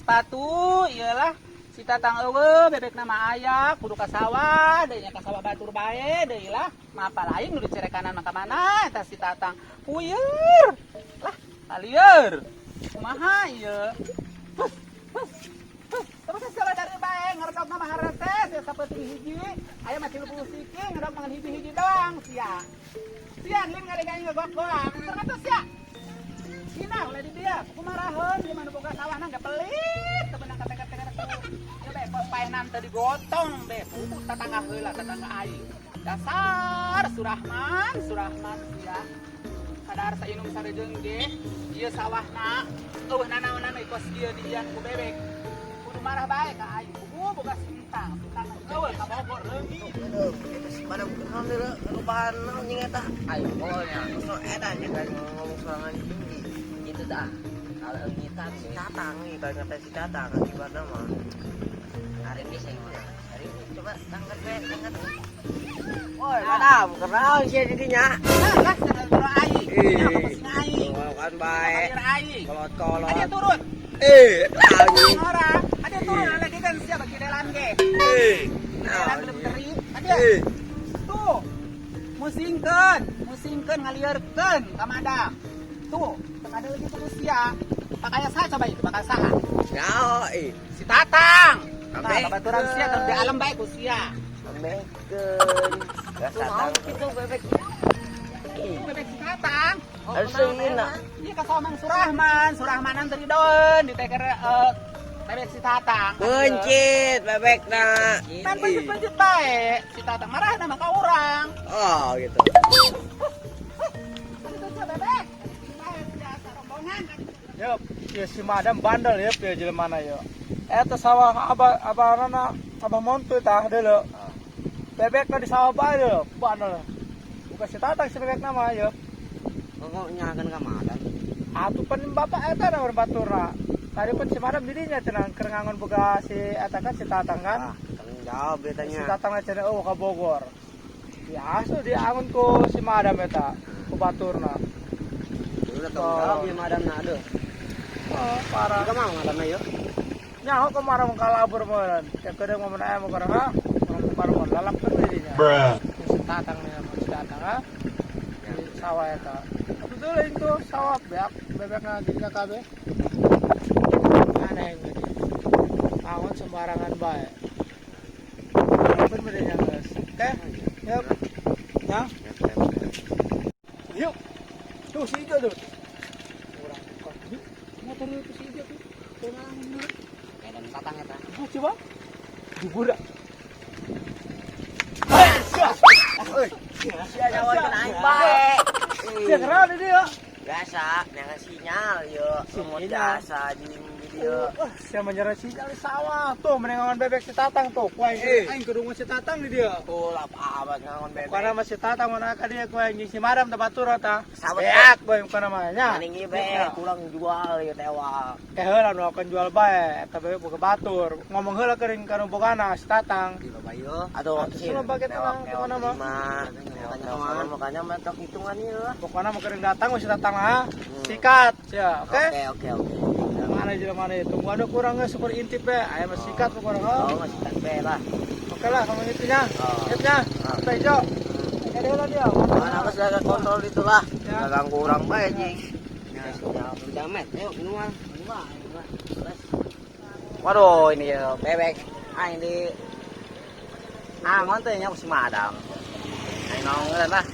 Sepatu iyalah si Tatang euweuh, bebekna mah aya, kudu ka sawah deui nya, ka sawah batur bae deui lah. Mapal aing nu dicerekanan mah ka mana eta si Tatang. Puyer. Lah, kalieur. Kumaha ieu? Hus, hus, hus. Terus segala dari bae ngeredog mah harete sia sapeuting hiji. Aya mah 30 siki ngeredog mah hiji-hiji doang sia. Sia lin ngadeg ngegok-goak. Ternyata sia. Cina ulah di dia, kumaraheun ieu mah nu boga sawahna ge pelit, teu beunang kateker-teker tuh. Ieu be kos paenan teu digotong be, pupu tatangga heula tatangga aing. Dasar Surahman, Surahman sia. Sadar sainum sarejeung ge, ieu sawahna euweuh nanaonan euy kos ieu diian ku bebek. Kudu marah bae ka aing, kudu boga sintang, sintang euweuh ka Bogor leungit. Aduh, itu si pada naon deui karubahan naon jeung eta? Ayo pokoknya Sok edan nya kan ngomong sorangan tinggi. Itu dah. Kalau ngitan Si Tatang nih, kata si Tatang akibatna mah. Hari ini saya mau. Hari ini coba angkat we, angkat. Woi, madam, kenal sih didinya. Nah, lah cenah aing. Ih. Nya pusing aing. Kan bae. Kalir aing. Kolot-kolot. Aja turun. Eh, anjing. Ora, ada turun lagi kan siapa kidelan ge. Eh. Kidelan belum teri. Ada. Eh. Tuh. Musingkeun, musingkeun ngalieurkeun ka madam. Tuh, teu ada lagi terus sia. Pakaya saha coba itu, bakal saha? Nyaho ih. Si Tatang. Nah, Kabeh. babaturan sia teu di alam bae ku sia. Ambekeun. Gas Tuh mau Tatang. gitu bebek. Tuh bebek si Tatang. Harus enak. Iya ka Mang Surahman, Surahmanan teu didoeun diteker bebek si Tatang. Buncit bebekna. Kan pencet-pencet bae, si Tatang marah nama ka urang. Oh, gitu. Itu sia bebek. Bae biasa rombongan. Yup, ya si madam bandel ya, ya jelema yo. Eta sawah abah abah nana abah montu tah deuleu. Bebekna di sawah bae deuleu, bandel. Bukan si Tatang si bebek nama yo. Kok nyalakan ka madam? Atuh pan bapak eta na urang baturna. Tadi pun si madam didinya cenah keur ngangon boga si eta kan si Tatang kan. Ah, tanggung jawab Si betanya. Tatang cenah euweuh ka Bogor. Ya asuh diangon ku si madam eta, ku baturna. Udah tanggung jawab ya madam na aduh. Oh, parah. Juga mau madam na yuk. Nyaho kemarin mau kalabur meureun. Tiap keudeung ngomong aya mau karena orang kemarin mau lalap kan didinya. Si Tatang nih sama si Tatang ah. Di sawah eta. Betul itu sawah beak bebekna jadinya kabeh. Aneh yang jadi. Angon sembarangan bae. Walaupun bedanya guys. Oke. Yuk. Ya. Yuk. Tuh si Ijo tuh. Urang buka. Yuk. Motor itu si Ijo tuh. Tenang dulu. Kayak Tatang eta. Oh, coba. Budak. Hei, sia. Oi, sia nyawa kena aing bae. Sia keren ini ya. Biasa, jangan sinyal yo. Semut Sinyal. biasa di video. Wah, sia menyerang sinyal di sawah. Tuh, menengongan bebek si Tatang tuh. Ku aing Eh. aing ke rumah si Tatang di dia. Tuh lah apa ngangon bebek. Karena masih Tatang mana ka dia ku aing jeung si Madam teh batur eta. Sawah. Beak boy bukan namanya. Maning ieu be kurang jual ieu tewa. Eh heula nu akan jual bae eta bebek boga batur. Ngomong heula keuring ka nu bogana si Tatang. Di loba yo. Aduh, Atuh sih loba kita mah, pokona mah. Makanya mentok hitungan ieu lah. Pokoknya mau kering datang si Tatang lah. Sikat, ya, oke? Oke, oke, oke. Mana jelema mana tunggu ada kurangnya super intip be, aya mah sikat pokoknya. Oh, masih tak be lah. Oke lah, kamu itunya. Oh. Intipnya. Oh. Kita hijau. Ada heula dia. Mana aku sudah kontrol itulah. Ya. Nggak ganggu orang bae anjing. Ya, sinyal. Jamet, ayo minuman. Minuman. Waduh, ini ya bebek. Ah, ini angon teh nya si madam. Aing nongol lah.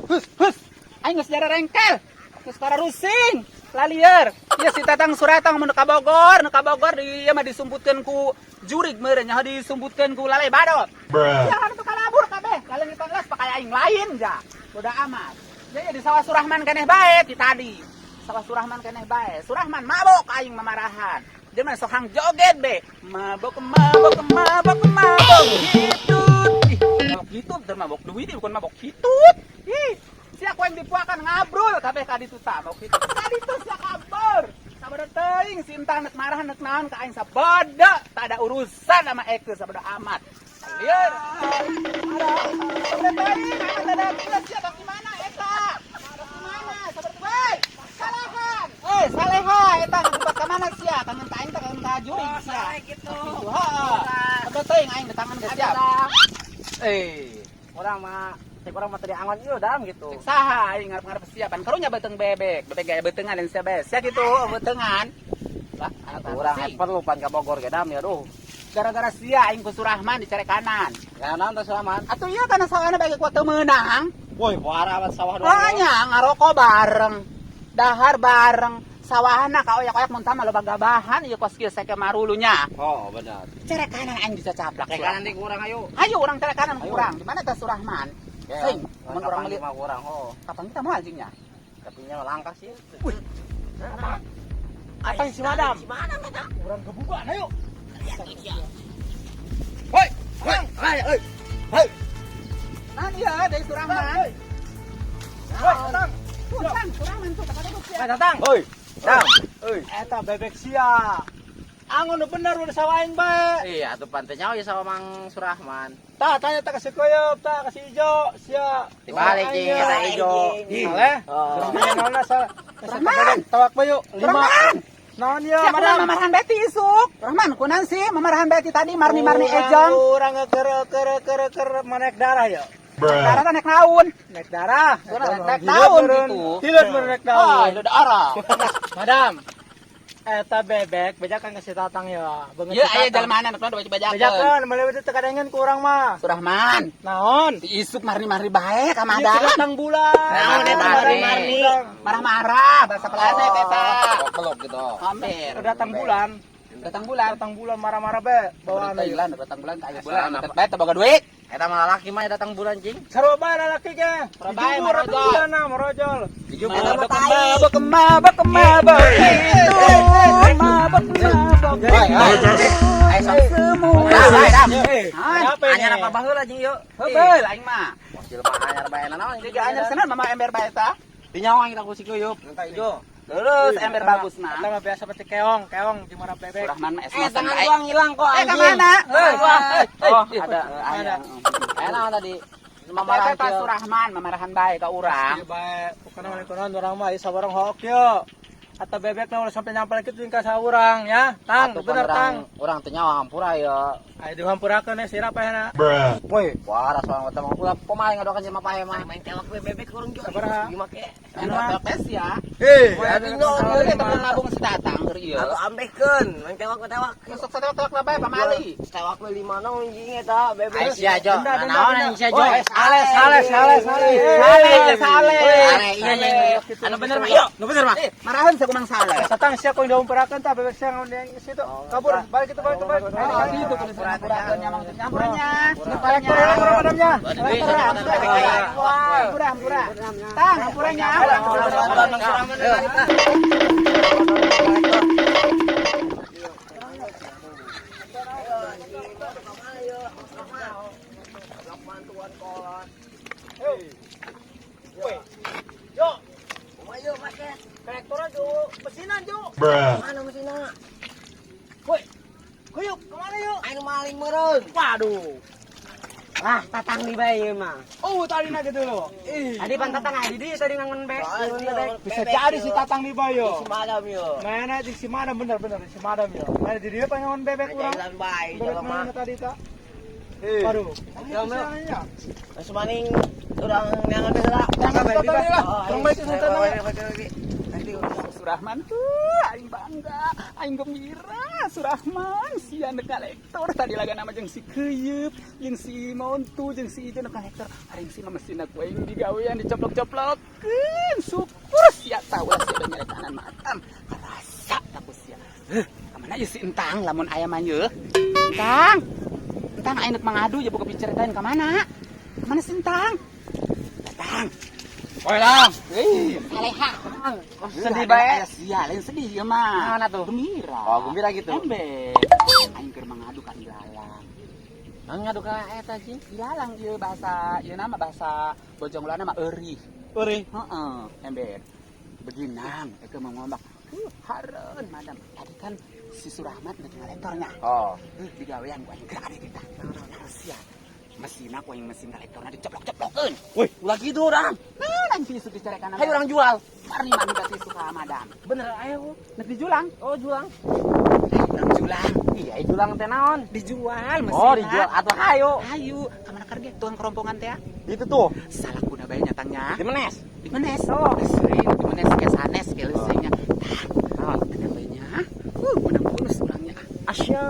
Hus, hus. Aing geus jara rengkel. Geus para rusing. Lalieur. Ieu si Tatang Suratang mun ka Bogor, nu ka Bogor di ieu mah disumputkeun ku jurig meureun nya disumputkeun ku lale badot. Jangan tuh kalabur kabeh. Laleungitan las pakai aing lain ja. Boda amat. Ya, ya di sawah Surahman keneh bae ti tadi. Sawah Surahman keneh bae. Surahman mabok aing mamarahan. Dia mah sok joget be. Mabok mabok mabok mabok hitut. Ih, mabok hitut teu mabok duit bukan mabok hitut. Ih, sia ku aing dipuakan ngabrul kabeh ka ditu tah mabok hitut. Ka ditu sia kabur. Sabodo teuing sintang nek marah nek naon ka aing sabodo tak ada urusan sama Eke sabodo amat. Lieur. Sabodo teuing aing ada sia bang mana eta? Bang mana? Sabodo woi. Salehan. Eh, saleha eta. mana sia? Kangen ka aing teh kangen ka jurig sia. Gitu. Heeh. Tapi teuing aing di tangan geus siap. Eh, urang mah cek urang mah tadi angon ieu dam gitu. Cek saha aing ngarep-ngarep siapan karunya beuteung bebek, bebek gaya beuteungan dan sia bae. Sia gitu beuteungan. Lah, anak Urang sih. perlu pan ka Bogor ge dam ya duh. Gara-gara sia aing ku Surahman dicari kanan. Ya naon teh Surahman? Atuh ieu kana sawana bagi kuat teu meunang. Woi, puara amat sawah doang. Makanya ngarokok bareng, dahar bareng, sawahna kaoyak-oyak mun tah mah loba gabahan ieu kos kieu seke marulunya. Oh, benar. Cere kanan aing bisa caplak. Cek kanan di kurang ayo. Ayo urang cere kanan Ayo. kurang. Di mana teh Surahman? Sing, mun urang meuli mah kurang oh. kapan kita mau anjingnya? Tapi nya langkah sih. Atang si Madam. Si Madam eta. Urang gebukan ayo. Hoi, hoi, hoi, hoi. Hoi. Nah iya dari Surahman. Woi, Tatang. Tuh, Tang, Surahman tuh kata sia. Woi, Tatang. Hoi. Dam. Hoi. Eta bebek sia. Angon nu bener udah sawah aing bae. Iya, atuh pan teh nyawa ya sama Mang Surahman. Tah, tanya tak kasih koyop, tak kasih ijo, sia. Dibalik jeung eta ijo. Saleh. Oh. Naon sa? Rahman. Tawak bae yuk. Lima. Rahman. Naon ya, Siapa Madam? mamarahan Betty isuk? Rahman, kunan sih mamarahan Betty tadi marni-marni ejong. Urang keur keur keur keur naik darah ya. Darah teh naik naun. Naik darah. Naik daun gitu. Hileut meureun naik Oh, daun. itu darah. Madam. Eta bebek bejakan ka si Tatang ya. Beungeut Ieu si aya Tatang. jalmana nu baca-bacakeun. Bejakan, meuleuh teu kadengen ku urang mah. Surahman, Naon? diisuk marni-marni bae ka Ieu Madam. datang bulan. Naon eta marni-marni? Marah-marah bahasa planet eta. Peluk gitu. Hampir. Datang bulan. Datang bulan. Datang bulan marah-marah be. Bawaan Bawaan Thailand datang bulan ka aya bulan. Asal Tetep bae teu boga duit. Eta mah lalaki mah datang bulan cing. Sarua bae lalaki ge. Sarua bae, Dijubur marojol. datang bulan nah, marojol. Mabok mabok mabok mabok itu mabok mabok. Hoi, hoi. Ayo sok. Semua. Dam, dam. Eh, apa ini? Anyar apa baheula jeung ieu? Heubeul aing mah. Jelema anyar bae naon Jadi anyar senan mama ember bae eta. Dinyawa kita ku si Kuyup. Entah ijo. Terus ember bagus Eta mah. mah biasa peti keong, keong di mana bebek. Surahman mah es Eh, tangan bae. gua ngilang kok Eh, anjing. ka mana? Hei, Oh, ada. ada. Ada. Eh, naon tadi? Mamarahan Pak Surahman, mamarahan bae ka urang. Iya bae, pokona mah kunaon urang mah ieu saurang hook yo. Atau bebek mah ulah sampai nyampel kitu jeung ka saurang ya. Tang, Atuh pan bener tang. Urang teu nyawa hampura ya. Ayo dihampurakeun eh sirap ayeuna. Woi, wah rasa orang mah ulah pemain ngadoakan jelema pae mah. Main tewak we bebek urang jo. Sabaraha? Gimana ke? Anu tepes ya. Hei, Aduh, no, Ieu teh temen nabung si Tatang keur ieu. Atau ambekeun, main tewak we tewak. Sok satewak-tewak lah bae pamali. Tewak we lima nong anjing eta bebek. Ai sia jo. Denda, denda, Naon denda. anjing sia jo? Oh, sale, sale, sale, sale. Sale, sale. Sale, iya iya. Anu bener mah, ieu. Nu bener mah. Marahan saya kumang sale. Tatang sia kau dihampurakeun tah bebek sia ngaun yang situ. Kabur, balik itu, balik itu, balik. Oh, gitu kudu hampurakeun nya mang nyampurnya. Kolektor heula urang madamnya. Hampura, hampura. Tang, hampuranya. Yo, Ayo make. kolektornya jo, mesinan jo. Mana mesinna? Woi, kuyuk, kemana yuk? Aing maling meureun. Waduh. Lah, tatang di bae ieu mah. Oh, tadi nak gitu loh. Ih, Tadi pan tatang aya di dieu tadi ngangon bebek. bisa jadi si Tatang di bayo. Si Madam yo. Mana di si Madam bener-bener di si Madam yo. Mana di dia pengen bebek urang. Jalan bae Bebek jelema. mana tadi tak? Waduh. Yo, Mel. Langsung maning urang neangan teh lah. Jangan baik lah. Urang baik itu Surahman tuh, aing bangga, aing gembira. Surahman, sia nu kolektor tadi laga nama jeung si Keyeup, jeung si Montu, jeung si Ijo nu kolektor. Aing si mah mesinna ku aing digawean dicoplok-coplokeun. Syukur sia tahu lah sia udah nyarekanan matam. Karasa tak sia. Heuh, ka mana ieu si Entang lamun aya mah yeuh. Entang. Entang aing neuk mangadu ya buka biceritain ka mana? Ka mana si Entang? Datang. Woi, Dam. Hei, saleha. Sedih bae. Sia, lain sedih ya mah. Mana tuh? Gembira. Oh, gembira gitu. Embe. Aing keur mangadu ka ilalang. Nang ngadu ka eta cing? Ilalang ieu bahasa ieu nama bahasa Bojongloan mah eurih. Uri. Heeh, ember. Beginang keur mau ngombak. Hareun madam. Tadi kan si Surahmat udah ngaletornya. Oh. Digawean ku aing gerak kita. Sia. Mesin aku yang mesin kolektorna diceplok-ceplokeun. Woi, ulah kitu urang. Nah, lain isuk dicarekan. Hayu urang jual. Marni mani berarti suka madam. Bener ayo. Nek dijulang. Oh, julang. Urang julang. Iya, julang teh naon? Dijual mesin. Oh, dijual atuh hayu. Hayu, kamana kerja tukang kerompongan teh? Itu tuh. Salah kuna bae nyatangnya. Di menes. Di menes. Oh, sering di menes ke sanes ke leuseunya. Naon? Tenang bae nya. Menang bonus urangnya. Asya.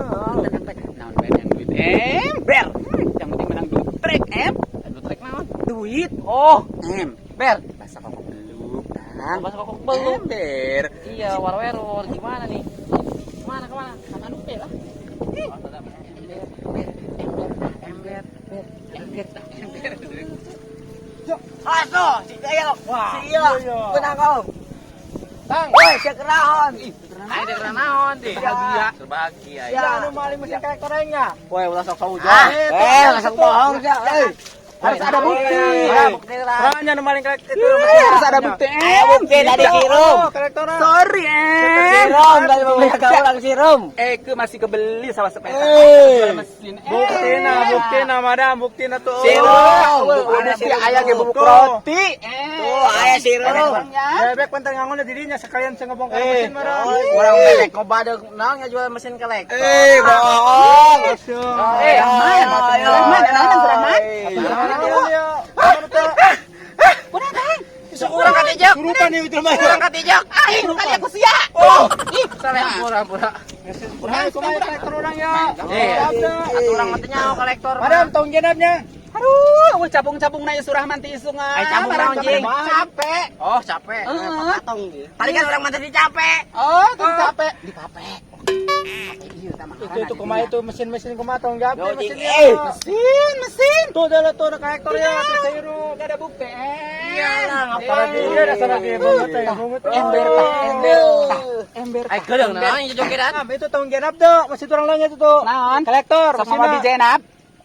Tenang bae. Naon bae yang duit ember. Yang penting menang duit trek em. Duit trek naon? Duit. Oh, em. Ber. Bahasa kokok beluk, Tang. Bahasa kokok beluk. Ember. Iya, warweror gimana nih? Kemana kemana? Sama nupe lah. Ember, ember, ember, ember, ember, ember. Aso, si iya. Wah, Si iya. iya. Benang kau. Tang. Woi, sia keraon. Ayo dek naon teh. Bahagia. Berbahagia. Ya, anu maling mesin kolektor aing nya. Woi, ulah sok saujon. Ah, langsung bohong sia. Eh. Harus ada bukti. Ada bukti lah. Orangnya anu maling kolektor itu. Harus ada bukti. Ayo bukti tadi kirim. Oh, kolektorna. Sorry, em. Sirum tadi mau beli orang sirum. Eh, ke masih kebeli sama sepeda. Eh. Mesin. Buktina, buktina madam, buktina tuh. Sirum. Ada si ayah ge bubuk Tuh. roti. Tuh, aya sirum. Bebek penting ngangonnya dirinya sekalian saya ngebongkar mesin madam. Orang bebek ngobadeg naon ngajual mesin kolektor. Eh, bohong. Eh, Rahman, Rahman, naon Rahman? Urang katijak. Surupan nih itu mah. Urang katijak. Aing tadi aku sia. Oh, ih, Salah ampura ampura. Orang kumaha kolektor orang ya. Eh, atuh urang mah teh nyaho kolektor. Madam tong jenabnya. Aduh, eueuh capung-capung na Surahman ti isung. Ay, capung naon, Jing? Capek. Oh, capek. Heeh. Tadi kan urang mah tadi capek. Oh, tuh capek. Di kape. Kape ieu tah mah. Itu kumaha itu mesin-mesin kumaha tong jawab Yo, Jing. mesinnya. Eh. Mesin, mesin. Tuh dah tuh ada kolektor ya, tuh sirup. Gak ada bukti. Iya lah, Apalagi dia dasar lagi banget ya, banget. Ember tah, ember tah, ember. Ay, gedeung naon jojogedan. Am, itu tong jenab tuh, masih turang langnya itu tuh. Naon? Kolektor, Sok mau di jenab.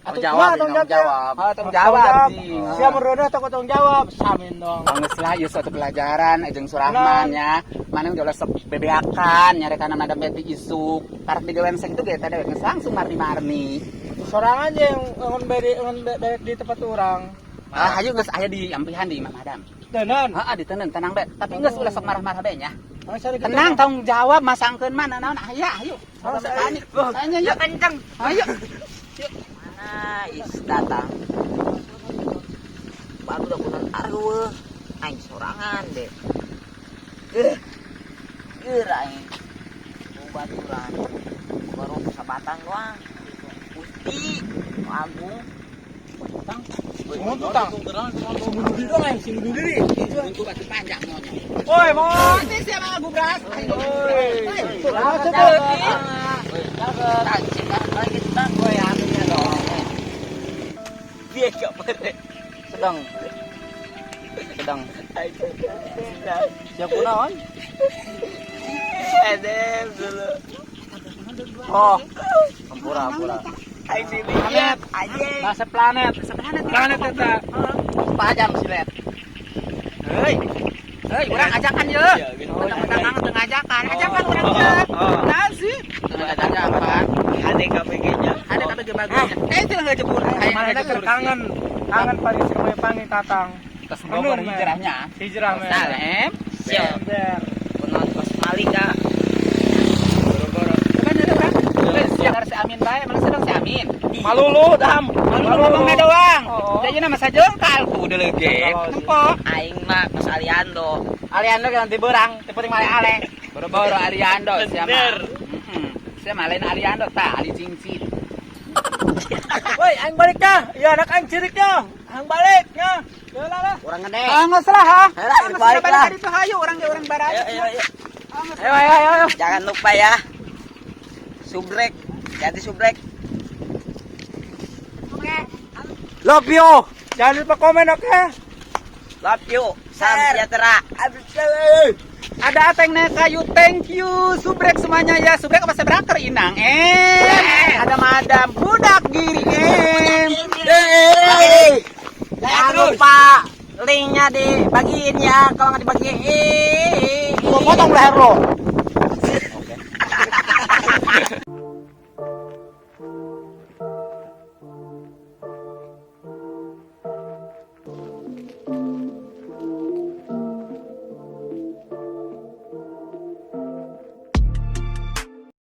Tanggung jawab, tanggung tanggung jawab. Oh, tanggung jawab. Jing. Siapa meroda atau tanggung jawab? Samin dong. Geus lah ieu suatu pelajaran jeung Surahman nya. Mana udah sok bebeakan nyarekan madam beti isuk. Karek digawean sakitu ge teh dewek geus langsung marni-marni. Sorangan aja yang ngon beri ngon bebek di tempat orang. Ah, hayu geus aya di ampihan di imah madam. Tenan. Heeh, diteundeun tenang bae. Tapi geus ulah sok marah-marah bae nya. Tenang, Tenang tanggung jawab masangkeun mah naon aya hayu. Oh, Salah panik. Saya yuk. Kenceng. Ayo. Mana is datang. Baru udah putar arwah. Aing sorangan deh. Eh. Geura aing. Baturan. Baru sabatang doang. Gusti Agung. Tang. Tang. Bunuh diri dong aing, sing bunuh diri. Untuk batu panjang nyonya. Woi, mau. Nanti siapa gubras? Masuk tuh. Dia gak pere. Sedang. Sedang. Siap kunaon? Edem dulu. Oh. Ampura, ampura. Aing sini. Planet. Anjing. Bahasa planet. Planet eta. Pajam silet. Hei. Hei, urang ajakan ye. Mentang-mentang teu ngajakan, ajakan urang ye. Naon sih? Teu ngajakan. Ade KPG-nya. Ada KPG bagus. Eh, itu ngejebur. Mana keur kangen. Kangen paling sering panggil tatang. Terus Bogor hijrahnya. Hijrah men. Nah, em. Siap. Ember. Kunaon kos maling ka. Boro-boro. Coba dulu, Bang. Siap si Amin bae, mana sedang si Amin. Malulu dam. Malu ngomongnya doang. Oh. Jadi nama sajengkal tuh udah lege. Nempo. Aing mah kos Aliando. Aliando kan tiberang, tipe male ale. Boro-boro Ariando siapa? Heeh. Siapa lain Ariando tah, Ali cincin. Woi, aing balik dah. Ya anak aing cirik dah. Aing balik nya. Yalah lah. Urang gede. Ah, geus lah ha. Ayo lah, Geus balik lah. Itu hayu urang ge urang baraya. Ayo, ayo, ayo. Ayo ayo ayo. ayo. Jangan lupa ya. Subrek. Ganti subrek. Love you. Jangan lupa komen oke. Love you. Salam sejahtera. Ada Ateng Nekayu, thank you Subrek semuanya ya. Subrek apa sebraker inang? Ada Madam Budak Giri em. Jangan lupa linknya dibagiin ya. Kalau nggak dibagiin, Gua potong leher lo.